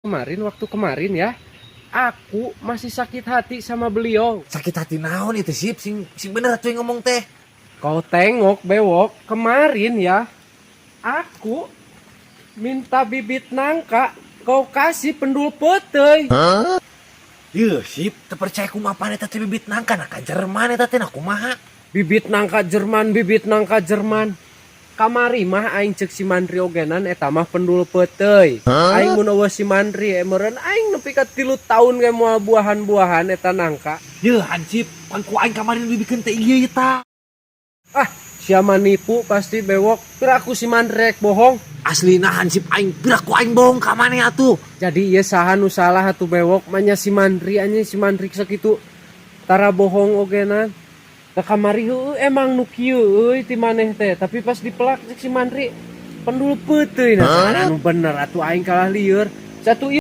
Kemarin, waktu kemarin ya, aku masih sakit hati sama beliau. Sakit hati naon itu, Sip? Sing sing bener atuh yang ngomong teh. Kau tengok, bewok, kemarin ya, aku minta bibit nangka, kau kasih pendul peuteuy. Yeuh, Sip, teu percaya kumaha pan eta teh bibit nangka, nangka Jerman eta teh, nah kumaha? Bibit nangka Jerman, bibit nangka Jerman. Kamari mah aing cek si Mandri ogenan eta mah pendul peuteuy. Aing mun euweuh si Mandri meureun aing nepi ka 3 tahun ge moal buahan-buahan eta nangka. Yeuh, hansip, pan ku aing kamari nu dibikeun teh ieu ta. Ah, siapa nipu pasti, bewok. Piraku si Mandri rek bohong. Aslina, hansip, aing piraku aing bohong ka maneh atuh? Jadi ieu saha nu salah atuh, bewok? Manya si Mandri, anjing, si Mandri sakitu tara bohong ogenan. Da kamari heueuh emang nu kieu euy ti maneh teh, tapi pas dipelak cek si Mandri pendul peuteuy. Nah, saha nu bener atuh? Aing kalah lieur. Satu ieu.